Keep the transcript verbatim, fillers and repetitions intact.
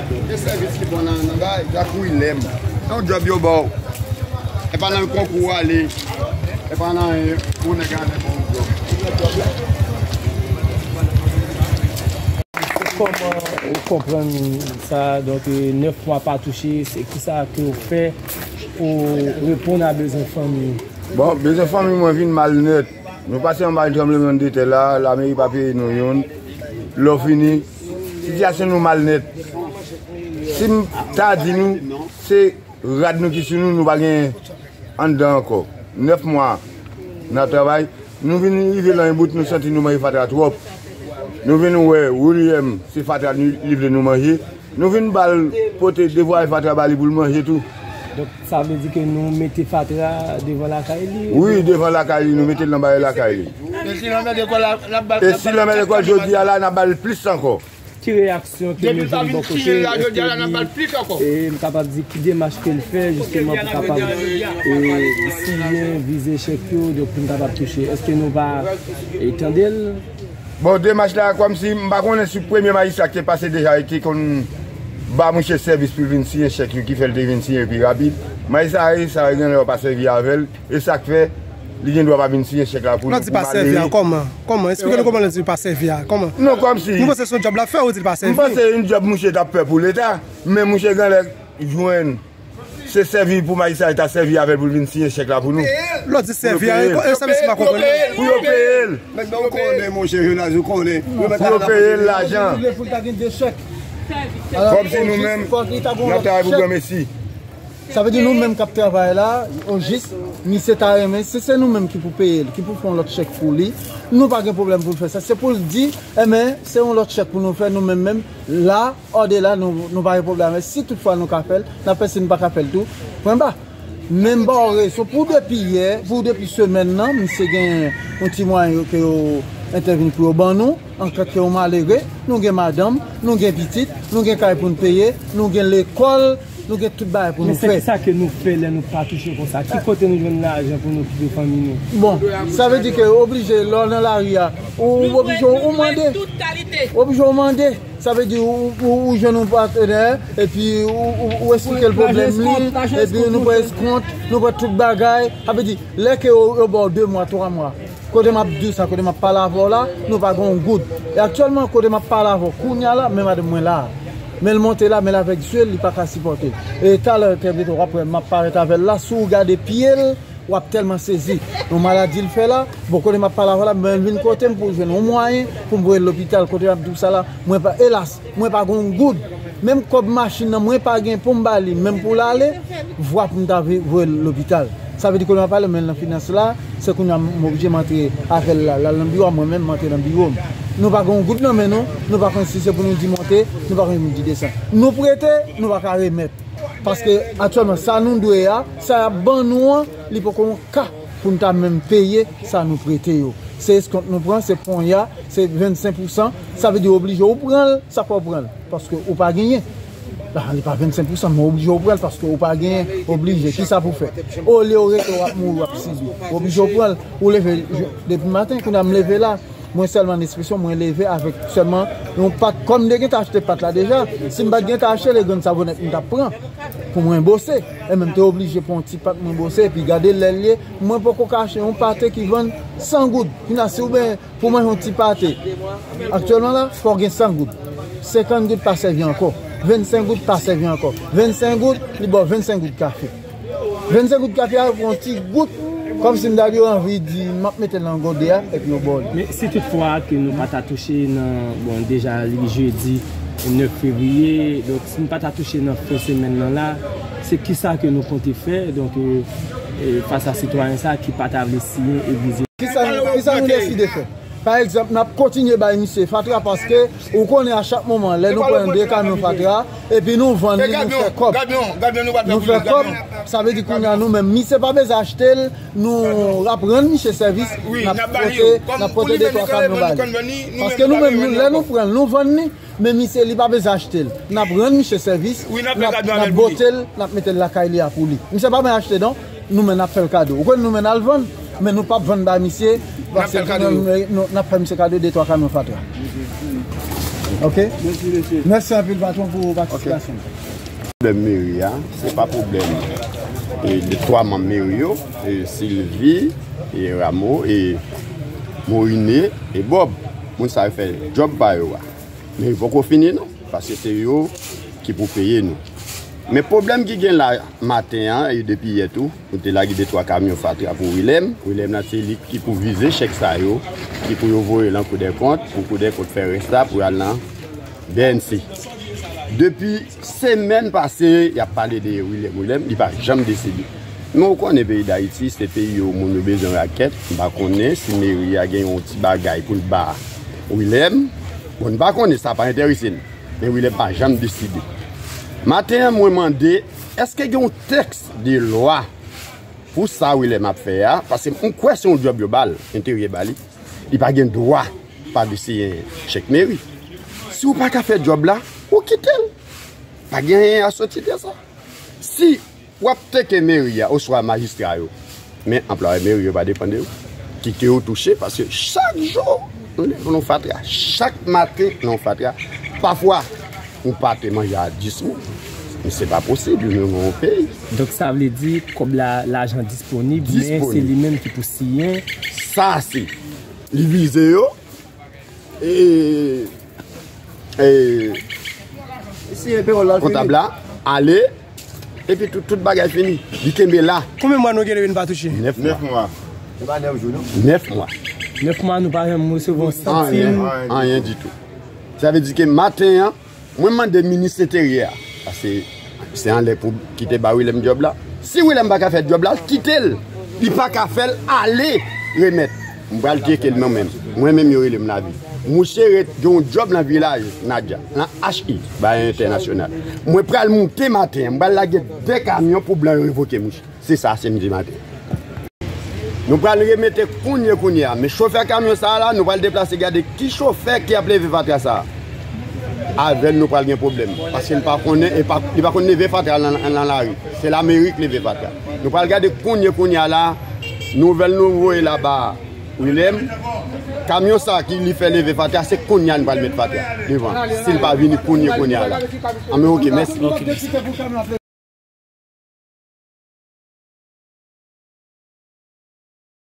E sèvis ki bon nan, nan bay, y a kouri lè m. Nan yon djòb yo ba w. E pa nan yon konkou w ale. E pa nan yon, yon nèg ale ba w yon djòb. Kòman ou konprann sa? Donk, eh, nèf mwa pa touche, se kisa ke w fè pou reponn a bezwen fanmi w? Bon, bezwen fanmi mwen vin mal nèt. Nou pase anba tranblemanndetè la, lameri pa peye nou youn. Lè w fini, sitiyasyon nou mal nèt. Si m ta di nou, se rad nou ki sou nou, nou pa gen anndan ankò. Nèf mwa n ap travay, nou vin rive lan yon bout, nou santi nou manje fatra twòp. Nou vin wè William, se fatra li, li vle nou manje. Nou vin ba l pote devwa e fatra ba li pou l manje tou. Donk, sa vle di ke nou mete fatra devan lakay li? Wi, devan lakay li, nou mete l nan bagay lakay li. E si lanmè lekòl la, n ap ba l, e si lanmè lekòl jodi a la, n ap ba l plis ankò. Ki reyaksyon ke nou jwenn bò kote? Èske li, e, m kapab di ki demach ke l fè, jisteman, pou kapab, e, siyen, vize chèk yo, donk, pou n kapab touche? Èske nou pa, e, tande l? Bon, demach la, kòmsi, m pa konnen si premye majistra ki te pase deja e ki konn ba mouche sèvis pou l vin siyen chèk yo, ki fè l te vin siyen pi rapid. Majistra a, sa gen lè yo pa sèvi avè l, e sa k fè li gen dwa pa vin siyen chèk la pou nou, pou malere. Lè w di pa sèvi a, kòman? Kòman? Eksplike nou kòman lè w di pa sèvi a. Kòman? Non, kòmsi. Nou panse se yon djòb l ap fè, ou di l pa sèvi. M panse yon djòb mouche t ap fè pou Leta, men mouche gen lè jwenn se sèvi pou majistra yo ta sèvi avè l pou l vin siyen chèk la pou nou. Lè w di sèvi a, e sa mesye pa konprann. Pou yo peye l. Men ou konnen, monchè Jonas, ou konnen. Pou yo peye l lajan. Kòmsi nou menm, n ap travay pou granmesi. Sa vle di nou menm k ap travay la, ojis, misye ta renmen, si se nou menm ki pou peye l, ki pou fè yon lòt chèk pou li, nou pa gen pwoblèm pou l fè sa. Se pou l di, enben, se yon lòt chèk pou nou fè, nou menm menm, la, òdela, nou, nou pa gen pwoblèm avè l. Si toutfwa nou ka fè l, n ap fè, si nou pa ka fè l tou, pwen ba. Men m ba w rezon, pou depi yè, pou depi semèn nan, misye gen yon ti mwayen yo ke yo entèvini pou yo ban nou, antanke yon malere, nou gen madanm, nou gen pitit, nou gen kay pou n peye, nou gen lekòl, nou gen tout bagay pou nou fè. Men se kisa ke nou fè lè nou pa touche konsa? Ki kote nou jwenn lajan pou nou okipe fanmi nou? Bon, sa vle di ke oblije, lè w nan lari a, ou oblije ou mande. Oblije ou mande. Sa vle di ou, ou, ou jwenn yon patnè, epi ou, ou, ou eksplike l pwoblèm li, epi nou pran eskont, nou pran tout bagay. Sa vle di, lè ke yo, yo ba w de mwa, twa mwa, kote m ap di w sa, kote m ap pale avè w la, nou pa gen yon goud. E aktyèlman, kote m ap pale avè w, kounye a la, men madanm mwen la. Men l monte la, men l avèk zye l, li pa ka sipòte. E talè, trè byento, w ap wè m ap parèt avè l la, si w gade pye l, w ap tèlman sezi. Yon maladi l fè la, bon, kote m ap pale avè w la, men l vin kote m pou jwenn yon mwayen pou m voye l lopital, kote m ap di w sa la, mwen pa, elas, mwen pa gen yon goud. Menm kòb machin nan, mwen pa gen pou m ba li, menm pou l ale, vwa pou m ta voye l lopital. Sa vle di kounye a pale, men nan finans la, se kounye a m oblije m antre avè l la, l al nan biwo a, mwen menm m antre nan biwo m. Nou pa gen yon goud nan men nou, nou pa konn si se pou nou di monte, nou pa konn si pou nou di desann. Nou prete, nou pa ka remèt. Paske aktyèlman, sa nou dwe a, sa y ap ban nou an, li poko yon ka pou n ta menm peye sa nou prete yo. Se eskont nou pran, se ponya, se vennsenk pousan, sa vle di oblije ou pran l, sa fè w pran l, paske ou pa genyen. Ah, li pa vennsenk pousan, men oblije ou pran l paske ou pa genyen, oblije. Kisa pou fè? Olye w rete, w ap mouri, w ap sibi. Oblije ou pran l, ou leve depi maten, kounye a m leve la, mwen sèlman nan ekspresyon, mwen leve avèk sèlman yon pat, kòm m te gentan achte pat la deja. Si m pa t gentan achte, le grenn savonèt m t ap pran pou mwen bose. E menm te oblije pran yon ti pat mwen bose, epi gade lè l ye, mwen poko ka achte yon pate ki vann san goud. Kounye a, si w ben pou manje yon ti pate, aktyèlman la, fò w gen san goud. Senkant goud pa sèvi ankò. Vennsenk goud pa sèvi ankò. Vennsenk goud, li ba w vennsenk goud kafe. Vennsenk goud kafe a, pou yon ti gout, kòmsi m ta gen anvi di, m ap mete l nan gode a, epi yo ba w li. Men si toutfwa ke nou pa ta touche nan, bon, deja li jedi nèf fevriye, donk si nou pa ta touche nan fen semèn nan la, se kisa ke nou konte fè, donk, e, e, fas a sitwayen sa ki pa ta vle siyen e vize? Kisa nou, kisa nou deside fè? Pa egzanp, n ap kontinye bay misye fatra paske ou konnen a chak moman, lè nou pran de kamyon fatra, epi nou vann li, nou fè kòb. Nou fè kòb, sa vle di kounye a nou menm, misye pa bezwen achte l, nou ap rann misye sèvis, n ap pote, n ap pote de twa kamyon ba li. Paske nou menm, nou, lè nou pran l, nou vann li, men misye, li pa bezwen achte l. N ap rann misye sèvis, n ap, n ap bote l, n ap mete l lakay li a pou li. Misye pa bezwen achte non, nou menm n ap fè l kado. Ou konn nou menm n al vann, men nou p ap vann ba misye, paske nou, nou, n ap fè misye kado de twa kamyon fatra. Ok. Mèsi, mesye. Mèsi anpil, patwon, pou patisipasyon. Pwoblèm meri a, se pa pwoblèm e, de twa manm meri yo, e, Sylvie, e, Rameau, e, Moriné, e Bob. Moun sa yo fè djòb pa yo a. Men yo poko fini non, paske se yo ki pou peye nou. Men pwoblèm ki gen la maten an, e depi yè tou, nou te lage de twa kamyon fatra pou Wilèm. Wilèm nan se li ki pou vize chèk sa yo, ki pou yo voye lan Kou dè kont, pou Kou dè kont fè rès la pou al nan B N C. Depi semèn pase, y ap pale de Wilèm, Wilèm, li pa janm deside. Men ou konnen peyi Dayiti, se peyi yo moun yo bezwen rakèt. M pa konnen si meri a gen yon ti bagay pou l ba Wilèm. Bon, n pa konnen, sa pa enterese n. Men Wilèm pa janm deside. Maten an, mwen mande, èske gen yon tèks de lwa pou sa Wilèm ap fè a? Paske m kwè se yon djòb yo ba l, enteryè ba li. Li pa gen dwa pa vle siyen chèk meri. Si w pa ka fè djòb la, ou kite l. Pa gen anyen a soti de sa. Si w ap teke meri a oswa majistra yo, men anplwaye meri yo pa depann de ou. Kite yo touche, paske chak jou, nou leve nan fatra. Chak maten, nan fatra. Pafwa, yon pate manje a dis mil. Men se pa posib, nou nan yon peyi. Donk, sa vle di, kòb la, lajan disponib, men se li menm ki pou siyen. Sa se, li vize yo, e, e, kontab la, ale, epi tout, tout bagay fini. Li kenbe la. Konbyen mwa nou gen depi n pa touche? Nèf mwa. Nèf mwa. Se pa nèf jou, non? Nèf mwa. Nèf mwa, nou pa janm resevwa yon santim. Anyen, anyen ditou. Sa vle di ke maten an, mwen mande minis enteryè a, paske se anlè pou kite ba Wilèm djòb la. Si Wilèm pa ka fè djòb la, kite l. Li pa ka fè l, ale remèt. M pral tcheke l mwen menm. Mwen menm yo rele m lavi. Mouche ret gen yon djòb nan vilaj Nadja, nan H I, bay entènasyonal. Mwen pral moute maten an, m pral lage de kamyon pou blan yo revoke mouche. Se sa, se m di maten. Nou pral remete kounye kounye a. Men chofè kamyon sa a la, nou pral deplase gade ki chofè ki ap leve fatra sa a. Avè l, nou pral gen pwoblèm. Paske li pa konnen, e pa, li pa konn leve fatra nan, nan lari. Se lameri k leve fatra. Nou pral gade kounye kounye a la, nouvèl nou voye la ba Wilèm. Kamyon sa ki li fè leve fatra, se kounye a nou pral met fatra devan. Si l pa vini kounye kounye a la. Anben, ok, mèsi.